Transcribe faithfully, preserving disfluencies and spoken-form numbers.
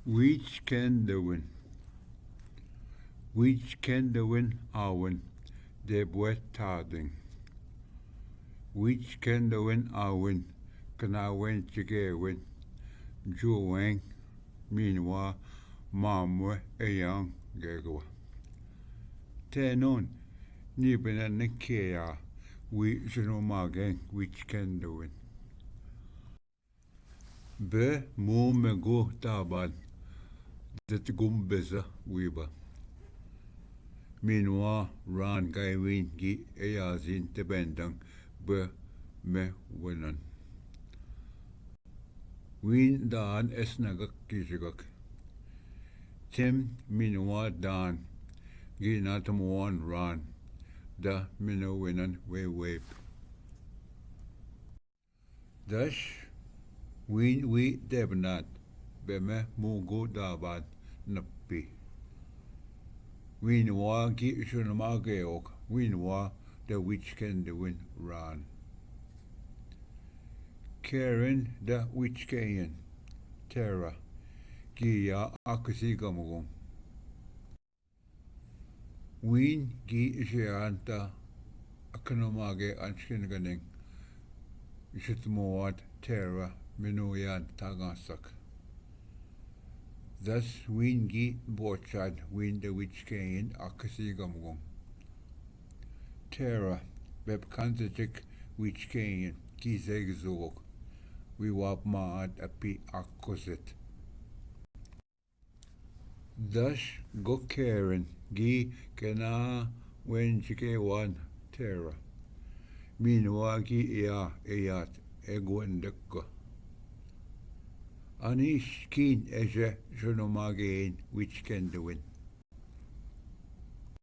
Wichkendowen. Wichkendowen awen, de bwe tading. Wichkendowen awen, knawen chikewen, juweng, minwa, mamwe, eyang, gegwa. Tenon, ni bena ne kea, wi juno magen, wichkendowen. Be mu me gu taban, det gum beza wiba. Minwa ran gai win gi eyazin te bendang be me wenan. Win dan esnagak gijigak. Tem minwa dan gi natmuan ran da mino wenan we wep. Dash win wi debnat, be me mugu daban napi. Win wa gi shunma geok, win wa de wichkendowen ran. Karen da wichkeyen, Tera, gi ya akasi gamugum. Win gi jean ta aknomage anchkin ganing, jitmoat Tera minuyan tagansak. Das win gi bochad win de wichkeyen akasi gamugum. Tera, beb kanzajik wichkeyen gi zegzog, wi wap maad api akosit. Dash go Karen gi kena wenjike wan Tera. Minwa gi ea eyat egwendek go. Anish kin eje jono magen wichkendowen.